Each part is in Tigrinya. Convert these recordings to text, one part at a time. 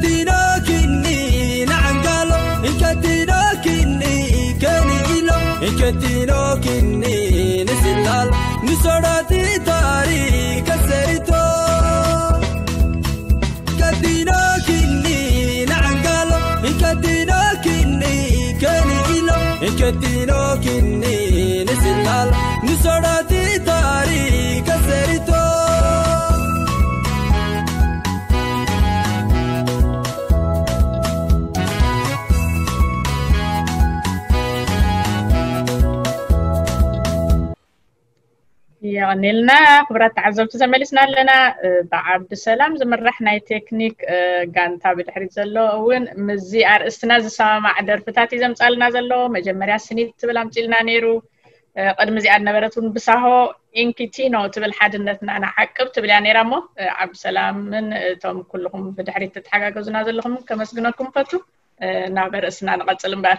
Ketino kinni na'angalo, ketino kinni kenilo, ketino kinni nisilal, nisorati tari kaseito. Ketino kinni na'angalo, ketino kinni kenilo, ketino kinni nisilal, nisorati tari kaseito. የቐኔልና ክቡራት ተዓዘብቲ፣ ተመሊስና ኣለና። ብዓብዲ ሰላም ዝምራሕ ናይ ቴክኒክ ጋንታ ብድሕሪት ዘሎ እውን ምስዚ ኣርእስትና ዝሰማማዕ ደርፍታት እዩ ዘምጻልና ዘሎ። መጀመርያ ስኒት ትብል ኣምጺልና ነይሩ። ቅድሚ እዚኣ ዝነበረት እውን ብሳሆ ኢንኪቲኖ ትብል ሓድነትና ንዓቅብ ትብል እያ ነይራ። እሞ ዓብዲ ሰላምን እቶም ኩልኹም ብድሕሪት ትተሓጋገዙና ዘለኹም ከመስግነኩም ፈቱ። ናብ ኣርእስትና ንቐጽል እምበር።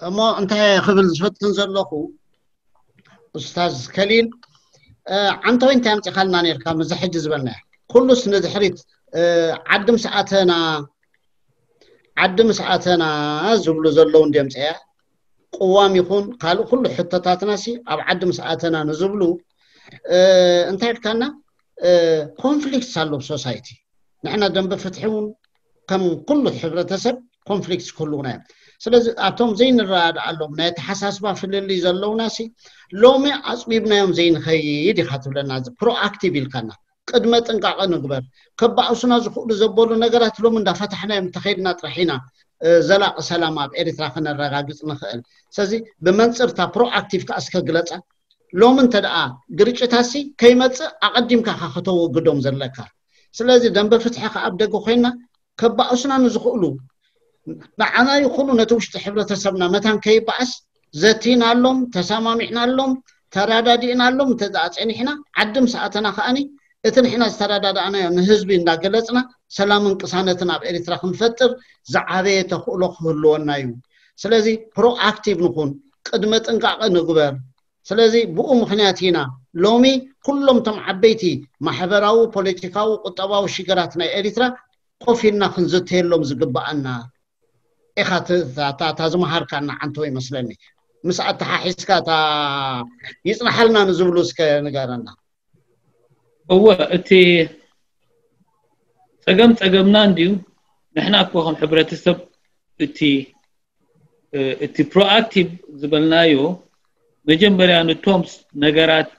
እሞ እንታይ ክብል ዝፈትን ዘለኹ፣ ኡስታዝ ከሊል፣ ዓንተወይ እንታይ ኣምፂኻልና ነርካ? ምዚ ሕጂ ዝበልና ኩሉስ ንድሕሪት ዓዲ ምስ ኣተና ዓዲ ምስ ኣተና ዝብሉ ዘለዉ እንዲዮም ፀያ። ቅዋም ይኹን ካልእ ኩሉ ሕቶታትና ሲ ኣብ ዓዲ ምስ ኣተና ንዝብሉ እንታይ ኢልካና? ኮንፍሊክትስ ኣሎ ሶሳይቲ። ንሕና ደንበ ፍትሒ እውን ከም ኩሉ ሕብረተሰብ ኮንፍሊክትስ ክህልውና እዮም። ስለዚ ኣብቶም ዘይንረዳድኣሎም ናይ ኣተሓሳስባ ፍልልይ ዘለውና ሲ ሎሚ ኣፅቢብናዮም ዘይንኸይድ ኢኻ ትብለና። እዚ ፕሮኣክቲቭ ኢልካና ቅድመ ጥንቃቐ ንግበር። ከባእሱና ዝኽእሉ ዘበሉ ነገራት ሎሚ እንዳፈታሕናዮም እንተኸይድና ጥራሕ ኢና ዘላቒ ሰላም ኣብ ኤሪትራ ክነረጋግፅ ንኽእል። ስለዚ ብመንፅርታ ፕሮኣክቲቭ ከኣ እስከ ግለፃ። ሎሚ እንተ ደኣ ግርጭታሲ ከይመፅእ ኣቐዲምካ ኢኻ ከተወግዶም ዘለካ። ስለዚ ደንበ ፍትሒ ከኣ ኣብ ደገ ኮይንና ከባእሱና ንዝኽእሉ ንዓና ይኹኑ ነቲ ውሽጢ ሕብረተሰብና መታን ከይበኣስ ዘቲናሎም፣ ተሰማሚዕናሎም፣ ተራዳዲእናሎም እንተ ደኣ ጸኒሕና ዓዲ ምስ ኣተና ከኣኒ እቲ ንሕና ዝተረዳዳእናዮ ንህዝቢ እንዳገለጽና ሰላምን ቅሳነትን ኣብ ኤሪትራ ክንፈጥር ዝዓበየ ተኽእሎ ክህልወና እዩ። ስለዚ ፕሮኣክቲቭ ንኹን፣ ቅድመ ጥንቃቐ ንግበር። ስለዚ ብኡ ምኽንያት ኢና ሎሚ ኩሎም እቶም ዓበይቲ ማሕበራዊ፣ ፖለቲካዊ፣ ቁጠባዊ ሽግራት ናይ ኤሪትራ ኮፍ ኢልና ክንዝተየሎም ዝግብኣና ኢኻ። እታ ዝመሃርካና ዓንቶ ይመስለኒ ምስ ኣተሓሒዝካ እታ ይፅናሓልና ንዝብሉ እስከ ንገረና። እወ፣ እቲ ፀገም ፀገምና እንድዩ። ንሕና እኮ ከም ሕብረተሰብ እቲ እቲ ፕሮኣክቲቭ ዝበልናዮ መጀመርያ ነቶም ነገራት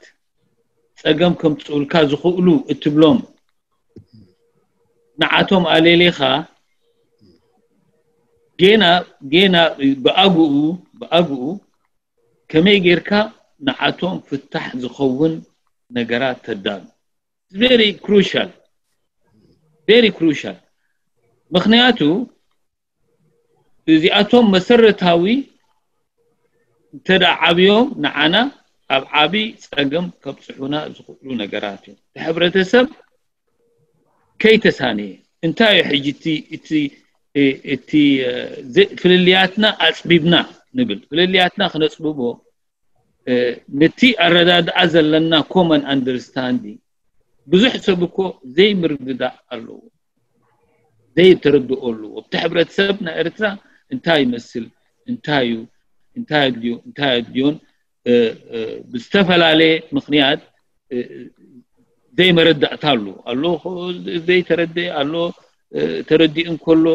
ፀገም ከምፅኡልካ ዝኽእሉ እትብሎም ንዓቶም ኣለሊኻ ጌና ጌና ብኣግኡ ብኣግኡ ከመይ ጌርካ ንዓቶም ፍታሕ ዝኸውን ነገራት ተዳሉ። Very crucial, very crucial። ምኽንያቱ እዚኣቶም መሰረታዊ እንተ ደኣ ዓብዮም ንዓና ኣብ ዓቢ ጸገም ከብጽሑና ዝኽእሉ ነገራት እዮም። እቲ ሕብረተሰብ ከይተሳነየ እንታይ እዩ ሕጂ እቲ እቲ እቲ ፍልልያትና ኣጽቢብና ንብል። ፍልልያትና ክነጽብቦ ነቲ ኣረዳድኣ ዘለና ኮመን ኣንደርስታንዲንግ ብዙሕ ሰብ እኮ ዘይምርድዳእ ኣለዎ፣ ዘይተረድኦ ኣለዎ። ኣብቲ ሕብረተሰብ ናይ ኤርትራ እንታይ ይመስል፣ እንታይ እዩ፣ እንታይ ኣድልዮ እንታይ ኣድልዮን ብዝተፈላለየ ምኽንያት ዘይመረዳእታ ኣሎ ኣሎ ዘይተረድአ ኣሎ። ተረዲኡ እንከሎ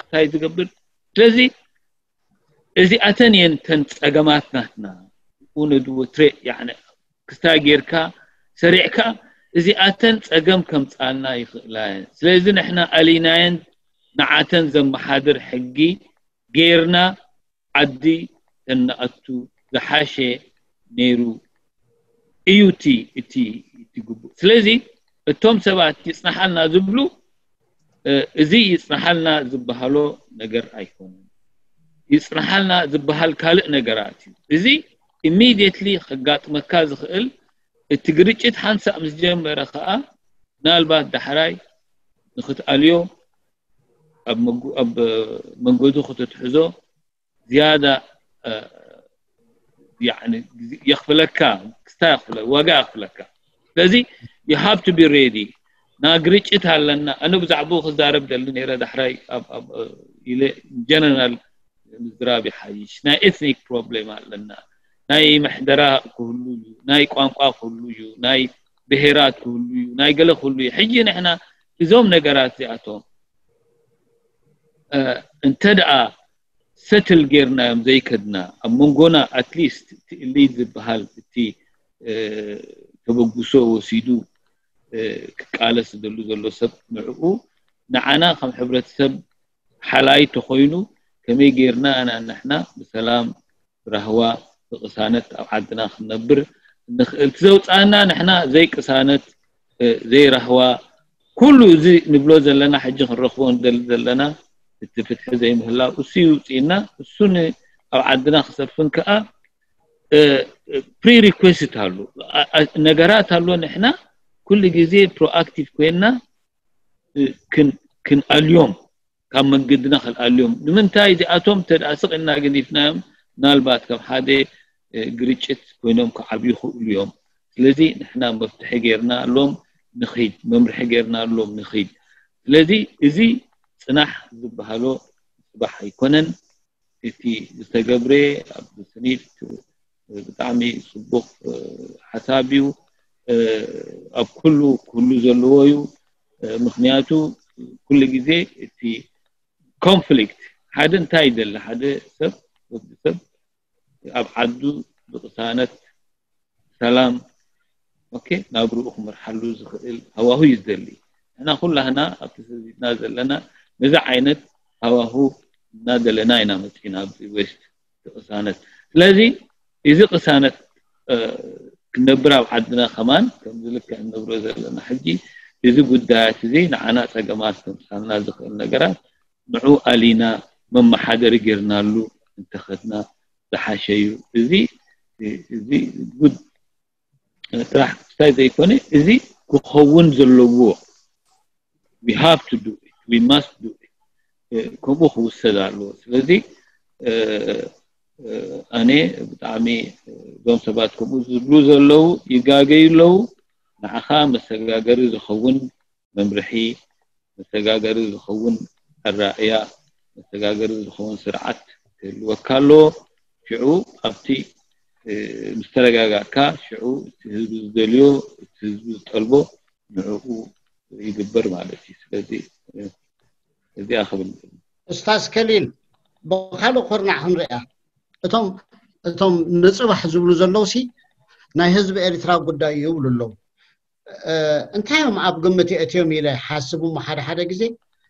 እንታይ ዝገብር። ስለዚ እዚኣተን እየን ተን ጸገማት ናትና። እውነዱ ወትሬ ያዕነ ክስታይ ጌርካ ሰሪዕካ እዚኣተን ጸገም ከምጻልና ይኽእላ እየን። ስለዚ ንሕና ኣሊናየን ንዓተን ዘመሓድር ሕጊ ጌርና ዓዲ ተንኣቱ ዝሓሸ ነይሩ እዩ እቲ እቲ እቲ ግቡእ። ስለዚ እቶም ሰባት ይጽናሓልና ዝብሉ እዚ ይጽናሓልና ዝበሃሎ ነገር ኣይኮነን። ይጽናሓልና ዝበሃል ካልእ ነገራት እዩ። እዚ ኢሚድየትሊ ከጋጥመካ ዝኽእል እቲ ግርጭት ሓንሳእ ምስ ጀመረ ከኣ ምናልባት ዳሕራይ ንክትኣልዮ ኣብ መንገዱ ክትትሕዞ ዝያዳ የኽፍለካ ክስታ የኽፍለ ዋጋ የኽፍለካ። ስለዚ you have to be ready። ና ግርጭት ኣለና። ኣነ ብዛዕባኡ ክዛረብ ደሊ ነይረ፣ ዳሕራይ ኣብ ኢለ ጀነራል ምዝራብ ይሓይሽ። ናይ ኤትኒክ ፕሮብሌም ኣለና፣ ናይ ምሕደራ ክህሉ እዩ፣ ናይ ቋንቋ ክህሉ እዩ፣ ናይ ብሄራት ክህሉ እዩ፣ ናይ ገለ ክህሉ እዩ። ሕጂ ንሕና እዞም ነገራት እዚኣቶም እንተ ደኣ ሰትል ጌርናዮም ዘይከድና፣ ኣብ መንጎና ኣትሊስት እቲ እሊት ዝበሃል እቲ ተበግሶ ወሲዱ ክቃለስ ዝደሉ ዘሎ ሰብ ንዕኡ ንዓና ከም ሕብረተሰብ ሓላይ ተኾይኑ ከመይ ጌርና ኣና ንሕና ብሰላም ብራህዋ ብቕሳነት ኣብ ዓድና ክንነብር ንኽእል? እቲ ዘውፅኣና ንሕና ዘይቅሳነት ዘይራህዋ ኩሉ እዚ ንብሎ ዘለና ሕጂ ክንረኽቦ ንደሊ ዘለና እቲ ፍትሒ ዘይምህላው እሱ ይውፅእና። እሱ ኣብ ዓድና ክሰፍን ከዓ ፕሪሪኩስት ኣሉ ነገራት ኣሎ። ንሕና ኩሉ ግዜ ፕሮኣክቲቭ ኮይንና ክንኣልዮም ካብ መንገድና ክንኣልዮም። ንምንታይ እዚኣቶም ተደኣ ስቕ ኢልና ገዲፍናዮም ምናልባት ከም ሓደ ግርጭት ኮይኖም ክዓብዩ ይኽእሉ እዮም። ስለዚ ንሕና መፍትሒ ጌርና ኣሎም ንኺድ፣ መምርሒ ጌርና ኣሎም ንኺድ። ስለዚ እዚ ፅናሕ ዝበሃሎ ፅባሕ ኣይኮነን። እቲ ዝተገብረ ኣብ ስኒት ብጣዕሚ ፅቡቕ ሓሳብ እዩ። ኣብ ኩሉ ክህሉ ዘለዎ እዩ። ምክንያቱ ኩሉ ግዜ እቲ ኮንፍሊክት ሓደ እንታይ ይደሊ ሓደ ሰብ ወዲ ሰብ ኣብ ዓዱ ብቕሳነት ሰላም ኦኬ ናብርኡ ክመርሓሉ ዝኽእል ሃዋሁ እዩ ዝደሊ። ንሕና ኩላህና ኣብቲ ሰዚድና ዘለና ነዚ ዓይነት ሃዋሁ እናደለና ኢና መፂና ኣብዚ ዌስት ቅሳነት። ስለዚ እዚ ቅሳነት ክነብር ኣብ ዓድና ከማን ከምዚ ልክዕ እንነብሮ ዘለና ሕጂ እዚ ጉዳያት እዚ ንዓና ፀገማት ከምፃልና ዝኽእል ነገራት ንዑ ኣሊና መመሓደሪ ጌርናሉ እንተኸድና ዝሓሸ እዩ። እዚ እዚ ጉድ ጥራሕ ክስታይ ዘይኮነ እዚ ክኸውን ዘለዎ we have to do it, we must do it። ከምኡ ክውሰድ ኣለዎ። ስለዚ ኣነ ብጣዕሚ እዞም ሰባት ከምኡ ዝብሉ ዘለዉ ይጋገዩ ኣለዉ። ንዓኻ መሰጋገሪ ዝኸውን መምርሒ፣ መሰጋገሪ ዝኸውን ኣራእያ፣ መሰጋገሪ ዝኸውን ስርዓት ክህልወካ ኣለዎ። ሽዑ ኣብቲ ምስ ተረጋጋእካ ሽዑ እቲ ህዝቢ ዝደልዮ እቲ ህዝቢ ዝጠልቦ ንዕኡ ይግበር ማለት እዩ። ስለዚ እዚኣ ክብል እስታዝ ከሊል ብካልእ ኮርናዕ ክንሪኣ እቶም እቶም ንፅባሕ ዝብሉ ዘለውሲ ናይ ህዝቢ ኤርትራ ጉዳይ ይብሉ ኣለዉ። እንታይ እዮም ኣብ ግምት የእትዮም ኢለ ሓስብ እሞ ሓደ ሓደ ግዜ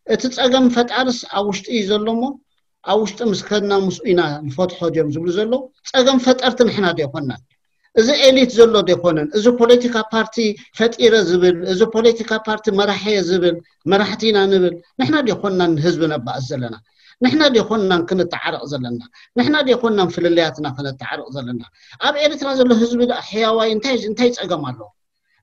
እቲ ፀገም ፈጣርስ ኣብ ውሽጢ እዩ ዘሎ እሞ ኣብ ውሽጢ ምስ ከድና ምስኡ ኢና ንፈትሖ ድዮም ዝብሉ ዘለዉ። ፀገም ፈጠርቲ ንሕና ዶ ይኮናን? እዚ ኤሊት ዘሎ ዶ ይኮነን? እዚ ፖለቲካ ፓርቲ ፈጢረ ዝብል፣ እዚ ፖለቲካ ፓርቲ መራሒ እየ ዝብል፣ መራሕቲ ኢና ንብል ንሕና ዶ ይኮንና ንህዝቢ ነባእስ ዘለና? ንሕና ዶ ይኮንናን ክንተዓረቕ ዘለና? ንሕና ዶ ይኮንናን ፍልልያትና ክነተዓርቕ ዘለና? ኣብ ኤርትራ ዘሎ ህዝቢ ደኣ ሕያዋይ እንታይ እንታይ ፀገም ኣለዎ?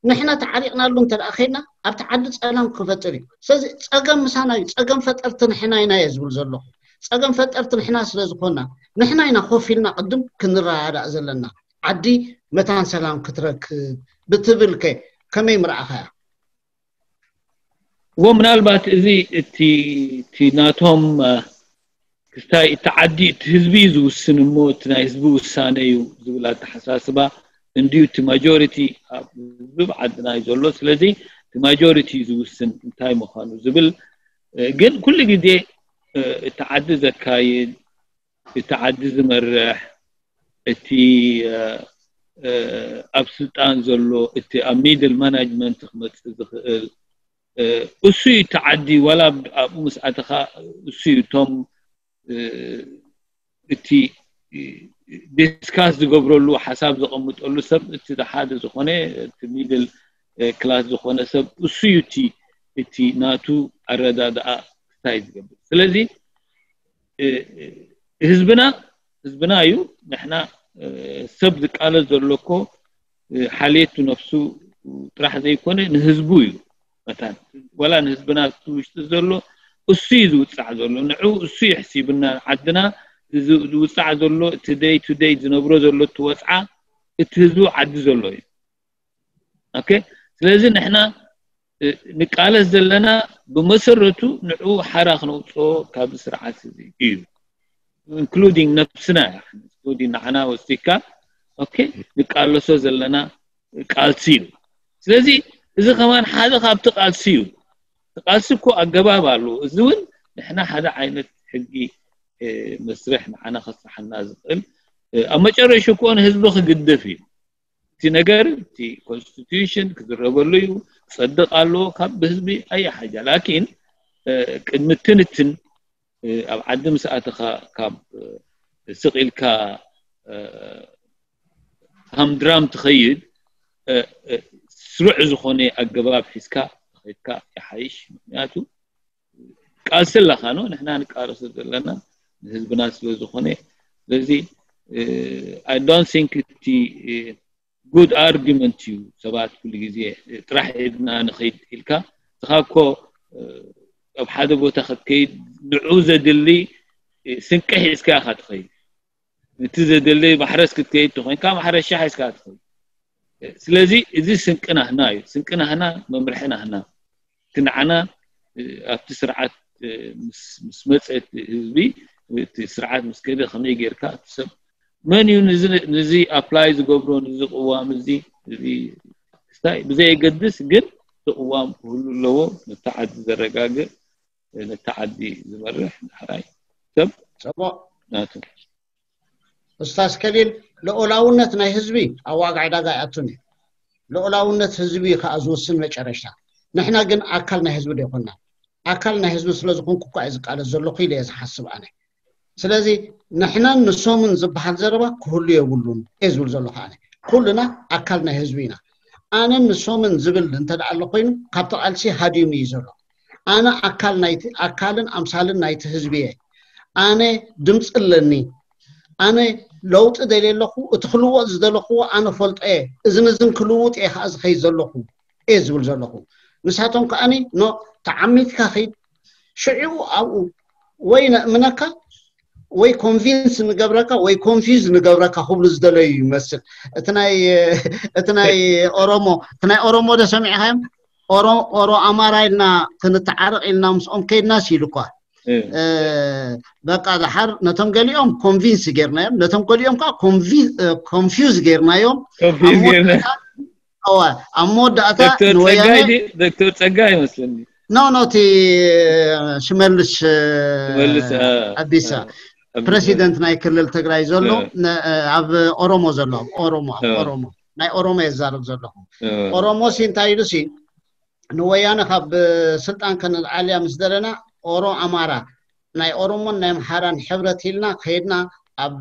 ንሕና ተዓሪቕናሉ እንተ ደኣ ኸይድና ኣብቲ ዓዲ ፀላም ክፈጥር እዩ። ስለዚ ፀገም ምሳና እዩ። ፀገም ፈጠርቲ ንሕና ኢና እየ ዝብል ዘለኹ። ፀገም ፈጠርቲ ንሕና ስለ ዝኾና ንሕና ኢና ኮፍ ኢልና ቅድም ክንረዳዳእ ዘለና። ዓዲ መታን ሰላም ክትረክብ ብትብል ከ ከመይ ምረኣኻያ? እዎ ምናልባት እዚ እቲ እቲ ናቶም ክስታይ እቲ ዓዲ እቲ ህዝቢ እዩ ዝውስን እሞ እቲ ናይ ህዝቢ ውሳነ እዩ ዝብል ኣተሓሳስባ እንድዩ እቲ ማጆሪቲ ኣብ ህዝቢ ዓድና እዩ ዘሎ። ስለዚ እቲ ማጆሪቲ እዩ ዝውስን እንታይ ምዃኑ ዝብል ግን ኩሉ ግዜ እቲ ዓዲ ዘካይድ እቲ ዓዲ ዝመርሕ እቲ ኣብ ስልጣን ዘሎ እቲ ኣብ ሚድል ማናጅመንት ክመፅእ ዝኽእል እሱ እዩ እቲ ዓዲ ዋላ ኣብኡ ምስ ኣተኻ እሱ እዩ እቶም እቲ ዲስካስ ዝገብረሉ ሓሳብ ዘቐምጠሉ ሰብ እቲ ሓደ ዝኾነ እቲ ሚድል ክላስ ዝኾነ ሰብ እሱ እዩ እቲ እቲ ናቱ ኣረዳድኣ ክስታይ ዝገብር። ስለዚ ህዝብና ህዝብና እዩ። ንሕና ሰብ ዝቃለስ ዘሎ እኮ ሓልየቱ ነፍሱ ጥራሕ ዘይኮነ ንህዝቡ እዩ። መታን ዋላ ንህዝብና እቲ ውሽጢ ዘሎ እሱ እዩ ዝውፃዕ ዘሎ። ንዑ እሱ ይሕሲብና ዓድና ዝውፃዕ ዘሎ እቲ ደይ ቱ ደይ ዝነብሮ ዘሎ እቲ ወፅዓ እቲ ህዝቡ ዓዲ ዘሎ እዩ። ኦኬ ስለዚ ንሕና ንቃለስ ዘለና ብመሰረቱ ንዑ ሓራ ክነውፅኦ ካብ ስርዓት እዚ እዩ። ኢንክሉዲንግ ነብስና ኢንክሉዲንግ ንዓና ወሲካ ኦኬ ንቃለሶ ዘለና ቃልሲ እዩ። ስለዚ እዚ ከማን ሓደ ካብቲ ቃልሲ እዩ። እቲ ቃልሲ እኮ ኣገባብ ኣለዎ። እዚ እውን ንሕና ሓደ ዓይነት ሕጊ መስርሕ ንዓና ከስርሓና ዝኽእል ኣብ መጨረሹ እኮ ንህዝቢ ክግድፍ እዩ። እቲ ነገር እቲ ኮንስቲቱሽን ክዝረበሉ እዩ፣ ክጸድቕ ኣለዎ ካብ ብህዝቢ ኣየ ሓጃ። ላኪን ቅድሚ ትንትን ኣብ ዓዲ ምስ ኣተኻ ካብ ስቕ ኢልካ ሃምድራም ትኸይድ ስሩዕ ዝኾነ ኣገባብ ሒዝካ ተኸይድካ ይሓይሽ። ምክንያቱ ቃልሲ ኣለኻ ነው ንሕና ንቃለሶ ዘለና ንህዝብና ስለ ዝኾነ ስለዚ I don't think እቲ good argument እዩ። ሰባት ኩሉ ግዜ ጥራሕ ኢድና ንኸይድ ኢልካ እስኻ እኮ ኣብ ሓደ ቦታ ክትከይድ ንዑ ዘድሊ ስንቂ ሒዝካ ኢኻ ትኸይድ። እቲ ዘድሊ ማሕረስ ክትከይድ ተኾይንካ ማሕረሻ ሒዝካ ትኸይድ። ስለዚ እዚ ስንቂ ናህና እዩ። ስንቂ ናህና መምርሒ ናህና እቲ ንዓና ኣብቲ ስርዓት ምስ መፀ ህዝቢ እቲ ስርዓት ምስ ከደ ከመይ ጌርካ እቲ ሰብ መን እዩ ንዚ ኣፕላይ ዝገብሮ ንዚ ቅዋም እዚ እዚ ስታይ ብዘየገድስ ግን እቲ ቅዋም ክህሉ ኣለዎ። ነቲ ዓዲ ዘረጋግእ ነቲ ዓዲ ዝመርሕ ዳሕራይ ሰብ ፅቡቅ ናቱ። ኡስታዝ ከሊል ልኡላውነት ናይ ህዝቢ ኣብ ዋጋ ዕዳጋ ኣይኣቱን እዩ። ልኡላውነት ህዝቢ እዩ ከዓ ዝውስን መጨረሽታ። ንሕና ግን ኣካል ናይ ህዝቢ ዶ ይኮና? ኣካል ናይ ህዝቢ ስለ ዝኾንኩ እኳ እየ ዝቃለስ ዘለኹ ኢለ እየ ዝሓስብ ኣነ። ስለዚ ንሕናን ንሶምን ዝበሃል ዘረባ ክህሉ የብሉን እየ ዝብል ዘለኹ ኣነ። ኩልና ኣካል ናይ ህዝቢ ኢና። ኣነን ንሶምን ዝብል እንተ ደኣ ኣሎ ኮይኑ ካብቲ ቃልሲ ሃዲሙ እዩ ዘሎ። ኣነ ኣካል ናይቲ ኣካልን ኣምሳልን ናይቲ ህዝቢ እየ። ኣነ ድምፂ ኣለኒ። ኣነ ለውጢ ደልየ ኣለኹ። እቲ ክልወጥ ዝደለኽዎ ኣነ ፈልጦ እየ። እዝን እዝን ክልውጥ እየ ከዓ ዝኸይድ ዘለኹ እየ ዝብል ዘለኹ። ንሳቶም ከዓኒ ኖ ተዓሚትካ ኸይድ ሽዑ ኣብኡ ወይ ነእምነካ ወይ ኮንቪንስ ንገብረካ ወይ ኮንፊዝ ንገብረካ ክብሉ ዝደለዩ ይመስል። እቲ ናይ እቲ ናይ ኦሮሞ እቲ ናይ ኦሮሞ ዶ ሰሚዕኻዮም? ኦሮ ኦሮ ኣማራ ኢልና ክንተዓረቕ ኢልና ምስኦም ከይድናስ ኢሉ እኳ በቃ ድሓር ነቶም ገሊኦም ኮንቪንስ ጌርናዮም ነቶም ገሊኦም ከዓ ኮንፊዝ ጌርናዮም። ኮንፊዝ ጌርና እወ ኣብ መወዳእታ ዶክተር ንወያነ ጸጋይ ዲ- ዶክተር ጸጋይ ይመስለኒ ኖ ኖ እቲ ሽመልስ ሽመልስ፣ አ፣ ኣብዲሳ አ፣ ፕሬዚደንት ናይ ክልል ትግራይ ዘሎ እ። ነ- ኣብ ኦሮሞ ዘሎ ኣብ ኦሮሞ ኣብ እ። ኦሮሞ ናይ ኦሮሞ የዛረብ ዘለኹ። እ፣ ኦሮሞ ሲ እንታይ ኢሉ ሲ ንወያነ ካብ ስልጣን ከነልዓልያ ምስ ደለና ኦሮ ኣማራ ናይ ኦሮሞን ናይ ኣምሓራን ሕብረት ኢልና ከይድና ኣብ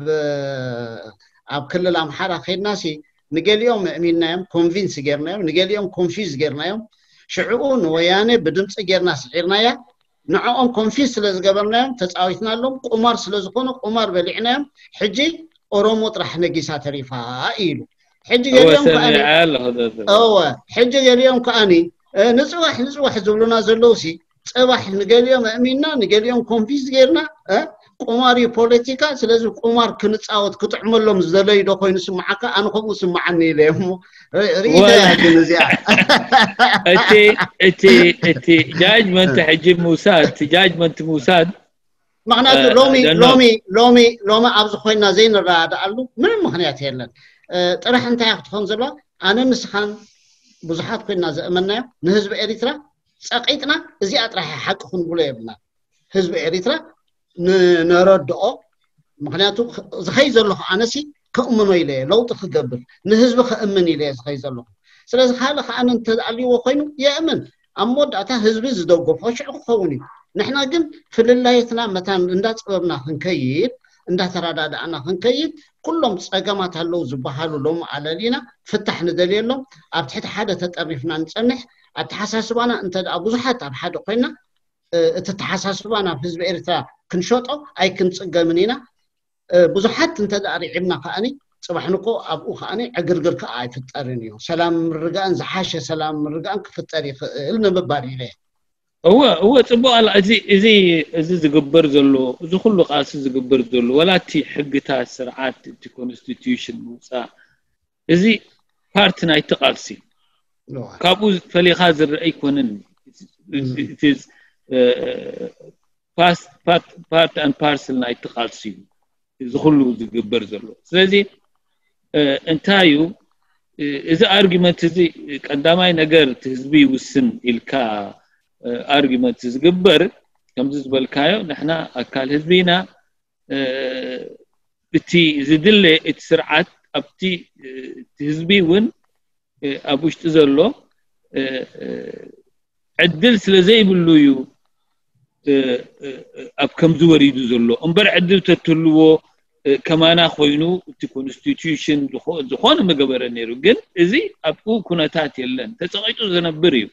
ኣብ ክልል ኣምሓራ ከይድና ሲ ንገሊኦም እሚንናዮም ኮንቪንስ ጌርናዮም ንገሊኦም ኮንፊዝ ጌርናዮም። ሽዕኡ ንወያነ ብድምፂ ጌርና ስዒርናያ። ንዕኦም ኮንፊዝ ስለ ዝገበርናዮም ተፃዊትናሎም። ቁማር ስለ ዝኾነ ቁማር በሊዕናዮም። ሕጂ ኦሮሞ ጥራሕ ነጊሳ ተሪፋ ኢሉ። ሕጂ እወ ገሊኦም ከዓኒ ሰሚዐ ኣለኹ ዶክተር። እወ ሕጂ ገሊኦም ከዓኒ እ፣ ንፅባሕ ንፅባሕ ዝብሉና ዘለዉ ሲ ፅባሕ ንገሊኦም ኣእሚንና ንገሊኦም ኮንፊዝ ጌርና እ፣ ቁማር እዩ ፖለቲካ። ስለዚ ቁማር ክንፃወት ክጥዕመሎም ዝደለዩ ዶ ኮይኑ ስምዓካ? ኣነ ከምኡ ስምዓኒ ኢለ እሞ ር- ርእይቶ እያ ወላ- ግን እዚኣ እቲ እቲ እቲ ጃጅመንት ሕጂ ምውሳድ እቲ ጃጅመንት ምውሳድ ምክንያቱ እ፣ ሎሚ ደኖ- ሎሚ ሎሚ ሎሚ ኣብዚ ኮይና ዘይንረዳድኣሉ ምንም ምክንያት የለን። እ፣ ጥራሕ እንታይ ክትኾን ዘለዋ ኣነ ንስኻን ብዙሓት ኮይና ዘእመናዮ ንህዝቢ ኤሪትራ ጸቂጥና እዚኣ ጥራሕ እያ ሓቂ ክንብሎ የብልና። ህዝቢ ኤሪትራ ን- ነረድኦ። ምክንያቱ ዝኸይ ዘለኹ ኣነሲ ክእምኖ ኢለ እየ ለውጢ ክገብር ንህዝቢ ከእምን ኢለ እየ ዝኸይ ዘለኹ። ስለዚ ካልእ ከኣ እንተኣልይዎ ኮይኑ የእምን ኣብ መወዳእታ ህዝቢ ዝደገፎ ሽዑ ክኸውን እዩ። ንሕና ግን ፍልላየትና መታን እንዳ ጥበብና ክንከይድ እንዳተረዳዳእና ክንከይድ ኩሎም ጸገማት ኣለዉ ዝበሃሉ ሎም ኣለሊና ፍታሕ ንደልየሎም ኣብ ትሕቲ ሓደ ተጠርኒፍና ንጸንሕ። ኣተሓሳስባና እንተ ደኣ ብዙሓት ኣብ ሓደ ኮይና እቲ ተሓሳስባ ናብ ህዝቢ ኤርትራ ክንሸጦ ኣይክንጽገምን ኢና። ብዙሓት እንተ ደኣ ርዒብና ከኣኒ ጽባሕ ንኮ ኣብኡ ከኣኒ ዕግርግር ከኣ ኣይፍጠርን እዩ። ሰላም ምርጋእን ዝሓሸ ሰላም ምርጋእን ክፍጠር ይኽእል ንምባል ኢለ። እወ እወ ጽቡቅ ኣላ። እዚ እዚ እዚ ዝግበር ዘሎ እዚ ኩሉ ቃልሲ ዝግበር ዘሎ ወላ እቲ ሕግታት ስርዓት እቲ ኮንስቲቱሽን ምውፃእ እዚ ፓርቲ ናይቲ ቃልሲ ካብኡ ፈሊኻ ዝረአ ኣይኮነን። It is part and parcel ናይቲ ቃልሲ እዩ እዚ ኩሉ ዝግበር ዘሎ። ስለዚ እንታይ እዩ እዚ argument እዚ? ቀዳማይ ነገር እቲ ህዝቢ ይውስን ኢልካ argument ዝግበር፣ ከምዚ ዝበልካዮ ንሕና ኣካል ህዝቢ ኢና። እቲ ዝድለ እቲ ስርዓት ኣብቲ እቲ ህዝቢ እውን ኣብ ውሽጢ ዘሎ ዕድል ስለ ዘይብሉ እዩ ኣብ ከምዚ ወሪዱ ዘሎ እምበር፣ ዕድል ተትህልዎ ከማና ኮይኑ እቲ constitution ዝኾነ መገበረ ነይሩ። ግን እዚ ኣብኡ ኩነታት የለን፣ ተፀቂጡ ዝነብር እዩ።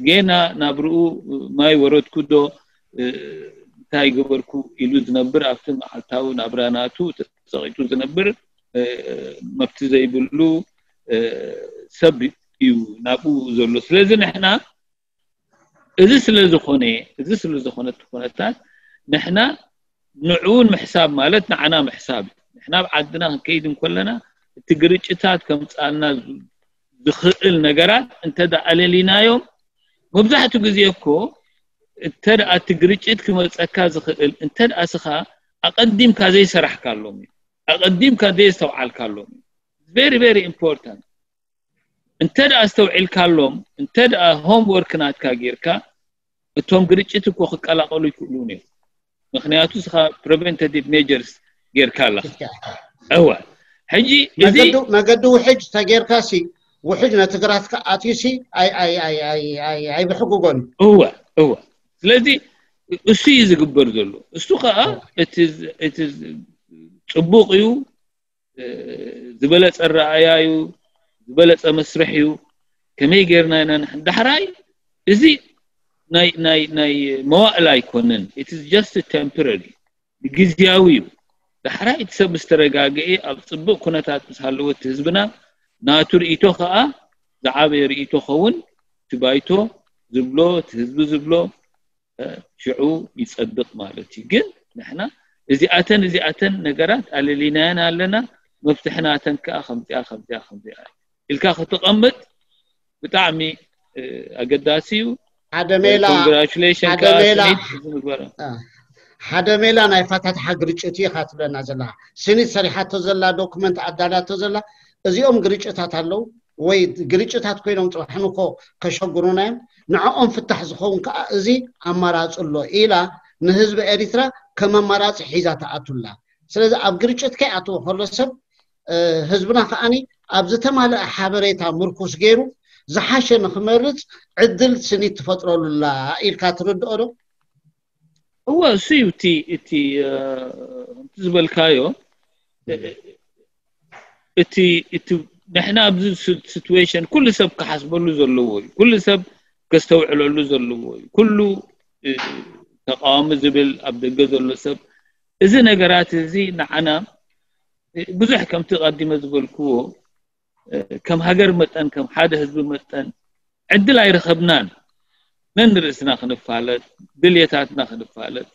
ጌና ናብርኡ ማይ ወረድኩ ዶ እንታይ ገበርኩ ኢሉ ዝነብር፣ ኣብቲ መዓልታዊ ናብራ ናቱ ተፀቂጡ ዝነብር መብቲ ዘይብሉ ሰብ እዩ ናብኡ ዘሎ። ስለዚ ንሕና እዚ ስለ ዝኾነ እዚ ስለ ዝኾነ እቲ ኩነታት ንሕና ንዕውን ምሕሳብ ማለት ንዓና ምሕሳብ እዩ። ንሕና ኣብ ዓድና ክንከይድ እንከለና እቲ ግርጭታት ከምፃልና ዝኽእል ነገራት እንተ ኣለሊናዮም፣ መብዛሕትኡ ግዜ እኮ እንተ እቲ ግርጭት ክመፀካ ዝኽእል እንተ ስኻ ኣቐዲምካ ዘይሰራሕካሎም እዩ፣ ኣቐዲምካ ዘየስተውዓልካሎም እዩ። Very very important። እንተ ኣስተውዒልካሎም፣ እንተ homework ናትካ ጌርካ፣ እቶም ግርጭት እኮ ክቀላቀሉ ይክእሉ እዮም። ምክንያቱ ስኻ preventative measures ጌርካ ኣለኻ። እወ። ሕጂ እዚ መገዱ ውሕጅ ተጌርካ ሲ ውሕጅ ነቲ ግራትካ ኣትዩ ሲ ኣይብሕጉጎን። እወ እወ። ስለዚ እሱ እዩ ዝግበር ዘሎ። እሱ ከዓ እቲ ጽቡቅ እዩ፣ ዝበለጸ ኣረኣእያ እዩ፣ ዝበለጸ መስርሕ እዩ። ከመይ ጌርና ኢና ንሕን ዳሕራይ እዚ ናይ ናይ ናይ መዋእል ኣይኮነን። It is just temporary፣ ግዝያዊ እዩ። ዳሕራይ እቲ ሰብ ምስ ተረጋግኤ ኣብ ጽቡቕ ኩነታት ምስ ሃለወ እቲ ህዝብና ናቱ ርእይቶ ከኣ ዝዓበየ ርእይቶ ኸውን፣ እቲ ባይቶ ዝብሎ እቲ ህዝቢ ዝብሎ ሽዑ ይጸድቕ ማለት እዩ። ግን ንሕና እዚኣተን እዚኣተን ነገራት ኣለሊናየን ኣለና፣ መፍትሒ ናተን ከኣ ከምዚኣ ከምዚኣ ከምዚኣ ኢልካ ከተቐምጥ ብጣዕሚ ኣገዳሲ እዩ። ሓደ ሜላ Congratulations ሓደ ሜላ ስኒት እዚ ምግባር። ሓደ ሜላ ናይ ኣፈታትሓ ግርጭት እዩ ኢኻ ትብለና ዘለኻ። ስኒት ሰሪሓቶ ዘላ ዶክመንት ኣዳላቶ ዘላ እዚኦም ግርጭታት ኣለዉ ወይ ግርጭታት ኮይኖም ፅባሕ ንግሆ ከሸግሩና እዮም፣ ንዕኦም ፍታሕ ዝኸውን ከዓ እዚ ኣማራፂ ኣሎ ኢላ ንህዝቢ ኤሪትራ ከም ኣማራፂ ሒዛ ትኣቱላ። ስለዚ ኣብ ግርጭት ከይኣትዎ ከሎ ሰብ ህዝብና ከዓኒ ኣብ ዝተማለአ ሓበሬታ ምርኩስ ገይሩ ዝሓሸ ንክመርፅ ዕድል ስኒት ትፈጥረሉላ ኢልካ ትርድኦ ዶ? እወ እሱ እዩ እቲ እቲ ከምቲ ዝበልካዮ እቲ እቲ ንሕና ኣብዚ situation ኩሉ ሰብ ክሓስበሉ ዘለዎ እዩ። ኩሉ ሰብ ከስተውዕለሉ ዘለዎ እዩ። ኩሉ ተቃዋሚ ዝብል ኣብ ደገ ዘሎ ሰብ እዚ ነገራት እዚ ንዓና ብዙሕ ከምቲ ቀዲመ ዝበልክዎ ከም ሃገር መጠን ከም ሓደ ህዝቢ መጠን ዕድል ኣይረኸብናን። ነንርእስና ክንፋለጥ፣ ድልየታትና ክንፋለጥ፣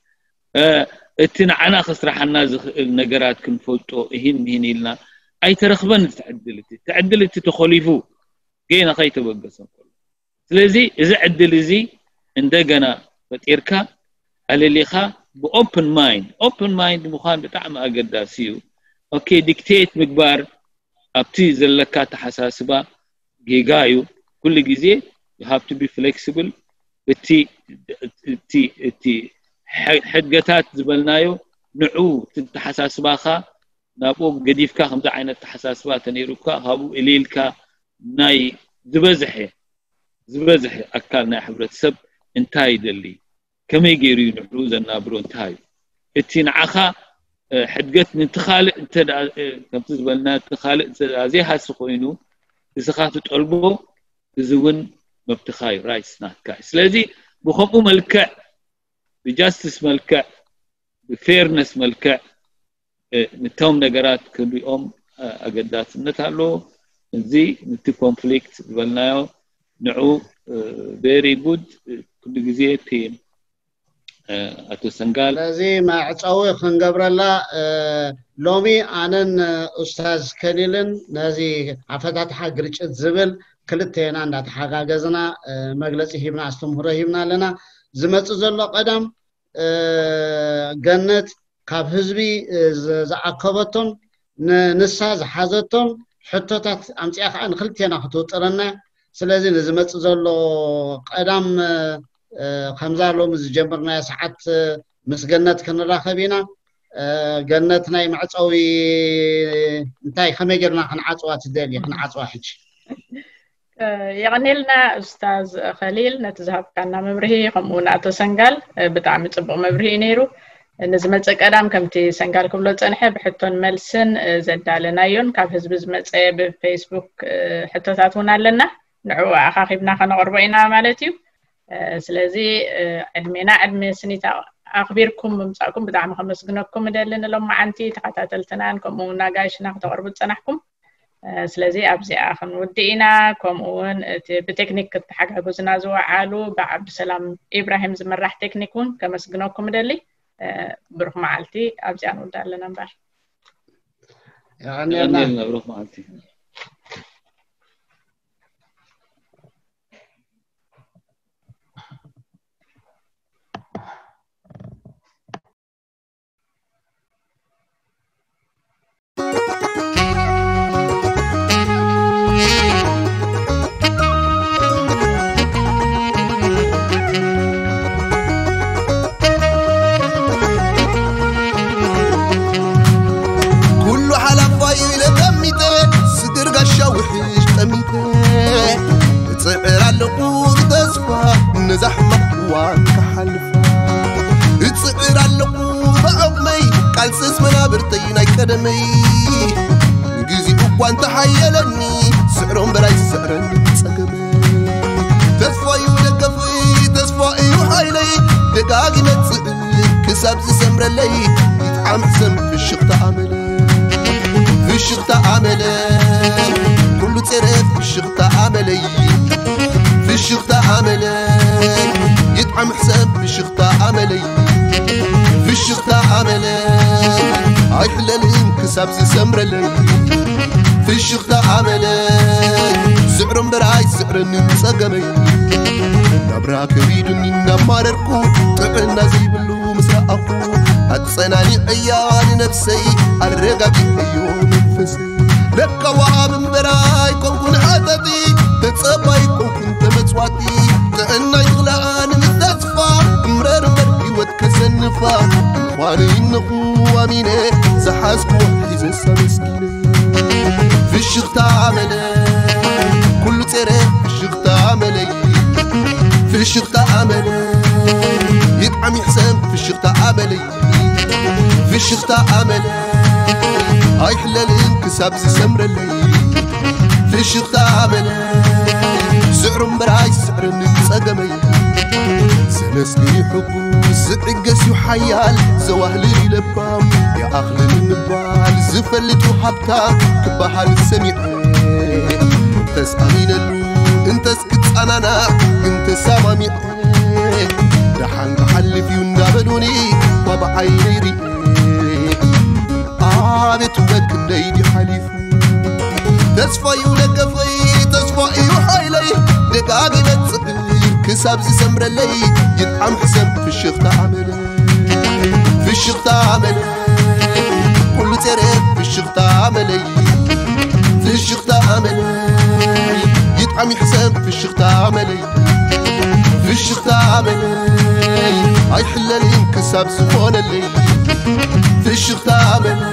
እቲ ንዓና ከስራሓና ዝኽእል ነገራት ክንፈልጦ እሂን ምሂን ኢልና ኣይተረኽበን። እቲ ዕድል እቲ እቲ ዕድል እቲ ተኾሊፉ ገና ከይተበገሰ እንከሎ ስለዚ እዚ ዕድል እዚ እንደገና ፈጢርካ ኣለሊኻ ብ open mind open mind ምዃን ብጣዕሚ ኣገዳሲ እዩ። Okay dictate ምግባር ኣብቲ ዘለካ ኣተሓሳስባ ጌጋ እዩ። ኩሉ ግዜ you have to be flexible። እቲ እቲ እቲ ሕድገታት ዝበልናዮ ንዑ እቲ ኣተሓሳስባኻ ናብኡ ገዲፍካ ከምዚ ዓይነት ኣተሓሳስባ ተነይሩካ ካብኡ እልልካ ናይ ዝበዝሐ ዝበዝሐ ኣካል ናይ ሕብረተሰብ እንታይ ይደሊ፣ ከመይ ገይሩ እዩ ንዕኡ ዘናብሮ፣ እንታይ እዩ እቲ ንዓኻ ሕድገት ንትኻልእ እንተ ከምቲ ዝበልና እቲ ካልእ እንተ ዘይሃሲ ኮይኑ እስኻ ትጠልቦ እዚ እውን መብትኻ እዩ፣ rights ናትካ እዩ። ስለዚ ብከምኡ መልክዕ ብጃስቲስ መልክዕ ብፌርነስ መልክዕ ንቶም ነገራት ክሪኦም ኣገዳስነት ኣለዎ። እዚ ንቲ ኮንፍሊክት ዝበልናዮ ንዑ very good ኩሉ ግዜ እቲ ኣቶ ሰንጋል ስለዚ መዕፀዊ ክንገብረላ ሎሚ ኣነን ኡስታዝ ከሊልን ነዚ ኣፈታትሓ ግርጭት ዝብል ክልተና እንዳተሓጋገዝና መግለፂ ሂብና ኣስተምህሮ ሂብና ኣለና። ዝመፅእ ዘሎ ቀዳም ገነት ካብ ህዝቢ ዝኣከበቶን ንሳ ዝሓዘቶን ሕቶታት ኣምፅኣ ከዓ ንክልቴና ክትውጥረና። ስለዚ ንዝመፅእ ዘሎ ቀዳም ከምዛ ሎሚ ዝጀምርናዮ ሰዓት ምስ ገነት ክንራኸብ ኢና። ገነት ናይ መዕፀዊ እንታይ ከመይ ጌርና ክንዓፅዋ ትደሊ? ክንዓፅዋ ሕጂ የቐኔልና ኡስታዝ ኸሊል ነቲ ዝሃብካና መብርሂ፣ ከምኡ እውን ኣቶ ሰንጋል ብጣዕሚ ፅቡቕ መብርሂ እዩ ነይሩ። ንዝመፅእ ቀዳም ከምቲ ሰንጋል ክብሎ ፀንሐ ብሕቶን መልስን ዘዳለናዮን ካብ ህዝቢ ዝመፀ ብፌስቡክ ሕቶታት እውን ኣለና። ንዕኡ ኣኻኺብና ከነቕርቦ ኢና ማለት እዩ። ስለዚ ዕድሜና ዕድሜ ስኒት ኣኽቢርኩም ምምፃእኩም ብጣዕሚ ከመስግነኩም እደሊ። ንሎማዓንቲ ተኸታተልትናን ከምኡ እውን ኣጋይሽና ክተቕርቡ ዝፀናሕኩም ስለዚ ኣብዚኣ ክንውድእ ኢና። ከምኡ እውን እቲ ብቴክኒክ ክተሓጋግዙና ዝወዓሉ ብዓብዱሰላም ኢብራሂም ዝምራሕ ቴክኒክ እውን ከመስግነኩም እደሊ። ብሩኽ መዓልቲ። ኣብዚኣ ንውድእ ኣለና እምበር የቐንየልና። ብሩኽ መዓልቲ። ኩሉ ሓላፋ ኢለ ጠሚተ ስግር ጋሻ ውሕሽ ጠሚተ እፅዕር ኣለኹ ብተስፋ ነዛ ሕማቕ እዋን ክሓልፋ እፅዕር ኣለኹ ብዓቕመይ ቃልስስ መናብርተይ ናይ ቀደመይ ግዜኡ እኳ እንተሓየለኒ ስዕሮም በላይ ዝስዕረኒ ፀገመይ ተስፋ እዩ ደገፈይ ተስፋ እዩ ሓይለይ ደጋጊመ ፅእ ክሳብ ዝሰምረለይ ይጥዓም ሕሰም ፍሽኽታ ኣመለይ ፍሽኽታ ኣመለይ ኩሉ ጸረ ፍሽኽታ ኣመለይ ፍሽኽታ ኣመለይ ይጥዓም ሕሰም ፍሽኽታ ኣመለይ ፍሽኽታ ኣመለይ ኣይሕለልን ክሳብ ዝሰምረለይ ፍሽኽታ ኣመለይ ስዕሮም በራይ ስዕረኒ ጸገመይ ናብራ ከቢዱኒ እናማረርኩ ጥዕና ዘይብሉ ምስ ረኣኹ ኣጸናኒዐያ ንነብሰይ ኣረጋጊዐዮ መንፈሰይ ለካ ወሃብ እምበር ኣይኮንኩን ሓተቲ ተጸባይ ኮንኩን ተመጽዋቲ ጥዕናይ ትኽልኣ ንምተስፋ እምረር እምበር ህይወት ከሰንፋ ምዃነይ እነኹ ኣሚነ ዝሓዝኩዎ ሒዘሳ መስኪነ ፍሽኽታ ኣመለ ኩሉ ጸረ ፍሽኽታ ኣመለይ ፍሽኽታ ኣመለ ይጥዓም ይሕሰም ፍሽኽታ ኣመለይ ፍሽኽታ ኣመለ ኣይሕለልን ክሳብ ዝሰምረለይ ፍሽኽታ ኣመለ ስዕሩ እምበር ኣይስዕርን ጸገመይ ሰመስግኒ ሕጉስ ዝዕገስ እዩ ሓያል ዘዋህልል እዩ ለባም ይኣኽልን ምባል ዝፈልጥ እዩ ሃብታም ክበሃል ሰሚዐ እንተስኣሚነሉ እንተስ ክጸናናዕ ግን ተሰማሚዐ ደሓን ክሓልፍ እዩ እንዳበሉኒ እኳ ብዓይነይ ርኢ ኣቤት ውበት ክንደይ ድዩ ሓሊፉ ተስፋ እዩ ደገፈይ ተስፋ እዩ ሓይለይ ደጋጊመ ጽዕር ክሳብ ዝሰምረለይ ይጥዓም ሕሰም ፍሽኽታ ኣመለ ፍሽኽታ ኣመለ ኩሉ ጸረ ፍሽኽታ ኣመለይ ፍሽኽታ ኣመለ ይጥዓም ይሕሰም ፍሽኽታ ኣመለይ ፍሽኽታ ኣመለይ ኣይሕለልን ክሳብ ዝኾነለይ ፍሽኽታ ኣመለይ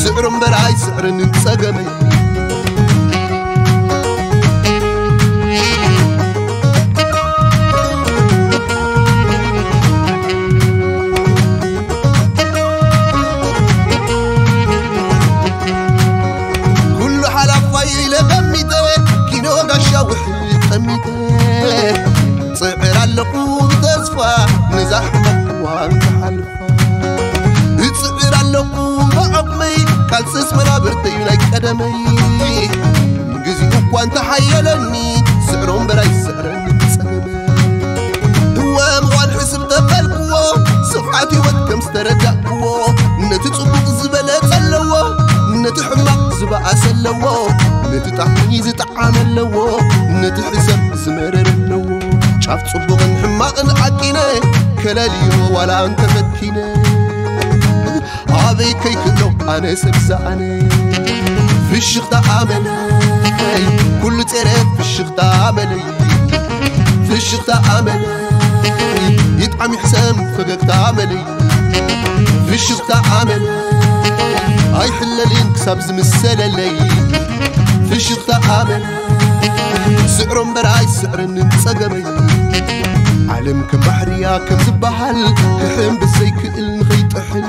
ስዕሩ እምበር ኣይስዕርን ጸገመይ ኩሉ ሓላፋይ ኢለ ገሚተ ኪኖ ጋሻ ውሕድ ጠሚተ ጽዕር ኣለኹ ብተስፋ ነዛ ሕማቕ እዋን ክሓልፋ እጽዕር ኣለኹ ብዓቕመይ ቃልስስ መናብርተይ ናይ ቀደመይ ግዜኡ እኳ እንተሓየለኒ ስዕሮ እምበር ኣይስዕረኒ ጸገመይ እወ ምዃን ሕስብ ተበልክዎ ስፍዓት ህይወት ከም ዝተረዳእክዎ ነቲ ጽቡቕ ዝበለጸ ኣለዎ ነቲ ሕማቕ ዝበኣሰ ኣለዎ ትጣዕሚ ዝጠዓመ ኣለዎ፣ ነቲ ሕሰብ ዝመረረ ኣለዎ። ጫፍ ጽቡቕን ሕማቕን ዓቂነ፣ ከለልዮ ዋላ እንተፈቲነ። ኣበይ ከይክእሎ ኣነ ሰብ ዝኣነ። ፍሽኽታ ኣመለይ፣ ኩሉ ጼረ ፍሽኽታ ኣመለይ። ፍሽኽታ ኣመለይ፣ ይጥዓም ይሕሰም ፈገግታ ኣመለይ። ፍሽኽታ ኣመል ኣይሕለልን ክሳብ ዝምሰለለይ። ፍሽኽታ ኣመል ስዕሮ እምበር ኣይስዕረንን ጸገመይ። ዓለም ከም ባሕርያ ከም ዝበሃል ክሕምብስ ዘይክእል ንኸይጥሕል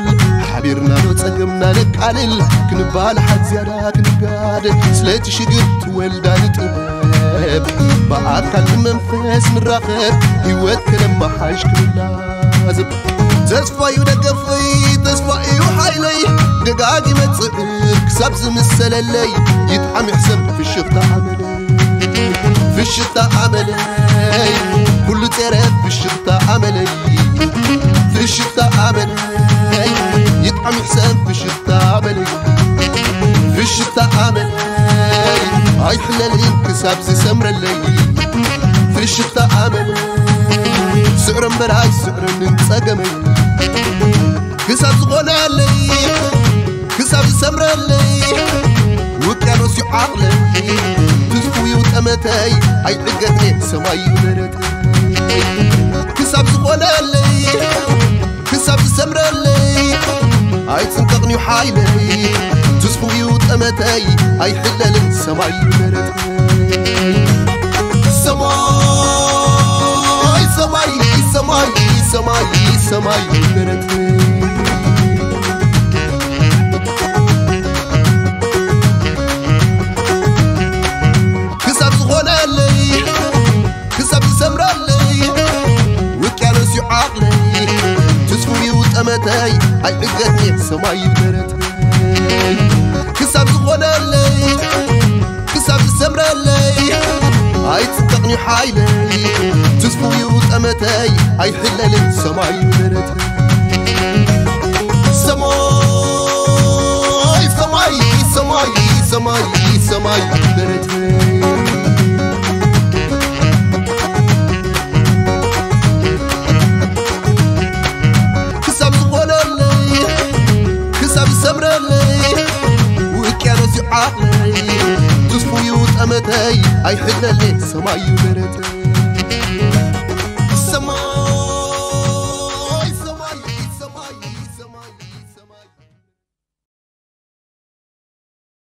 ሓቢርና ዶ ጸገምና ነቃልል። ክንባል ሓድ ዝያዳ ክንጋደ ስለቲ ሽግር ትወልዳ ንጥበብ ብኣካል ብመንፈስ ንራኸብ ህይወት ከነመሓሽ ክንላዘብ። ተስፋ እዩ ደገፈይ፣ ተስፋ እዩ ሓይለይ፣ ደጋጊመ ጽዕር ክሳብ ዝምሰለለይ። ይጥዓም ይሕሰም ፍሽኽታ ኣመለይ፣ ፍሽኽታ ኣመለይ፣ ኩሉ ጼረ ፍሽኽታ ኣመለይ። ፍሽኽታ ኣመለይ፣ ይጥዓም ይሕሰም ፍሽኽታ ኣመለይ። ፍሽኽታ ኣመለይ ኣይሕለልን ክሳብ ዝሰምረለይ። ፍሽኽታ ኣመል ስዕሮ እምበር ኣይስዕረንን ጸገመይ። ክሳብ ዝኾነለይ፣ ክሳብ ዝሰምረለይ፣ ውቅያኖስ እዩ ዓቕለይ። ትዝፉ እዩ ጠመተይ ኣይዕገትኔ ሰማይ እዩ ደረተይ። ክሳብ ዝኾነለይ፣ ክሳብ ዝሰምረለይ፣ ኣይጽንቀቕን እዩ ሓይለይ። ትዝፉ እዩ ጠመተይ ኣይሕለልን ሰማይ እዩ ደረተይ። ሰማይ ሰማይ ሰማይ ሰማይ ሰማይ ደረተይ። ክሳብ ዝኾነለይ፣ ክሳብ ዝሰምረለይ፣ ውቅያኖስ እዩ ዓቕለይ። ትዝፉ እዩ ጠመተይ ኣይዕገትኔ ሰማይ እዩ ደረተይ። ክሳብ ዝኾነለይ፣ ክሳብ ዝሰምረለይ፣ ኣይጽንቀቕን እዩ ሓይለይ። ትዝፉ እዩ ጠመተይ ኣይሕለልን ሰማይ እዩ ደረተይ። ሰማይ ሰማይ ሰማይ ሰማይ ሰማይ ደረተይ። ክሳብ ዝኾነለይ፣ ክሳብ ዝሰምረለይ፣ ውቅያኖስ እዩ ዓቕለይ። ትዝፉ እዩ ጠመተይ ኣይሕለለይ ሰማይ እዩ ደረተይ።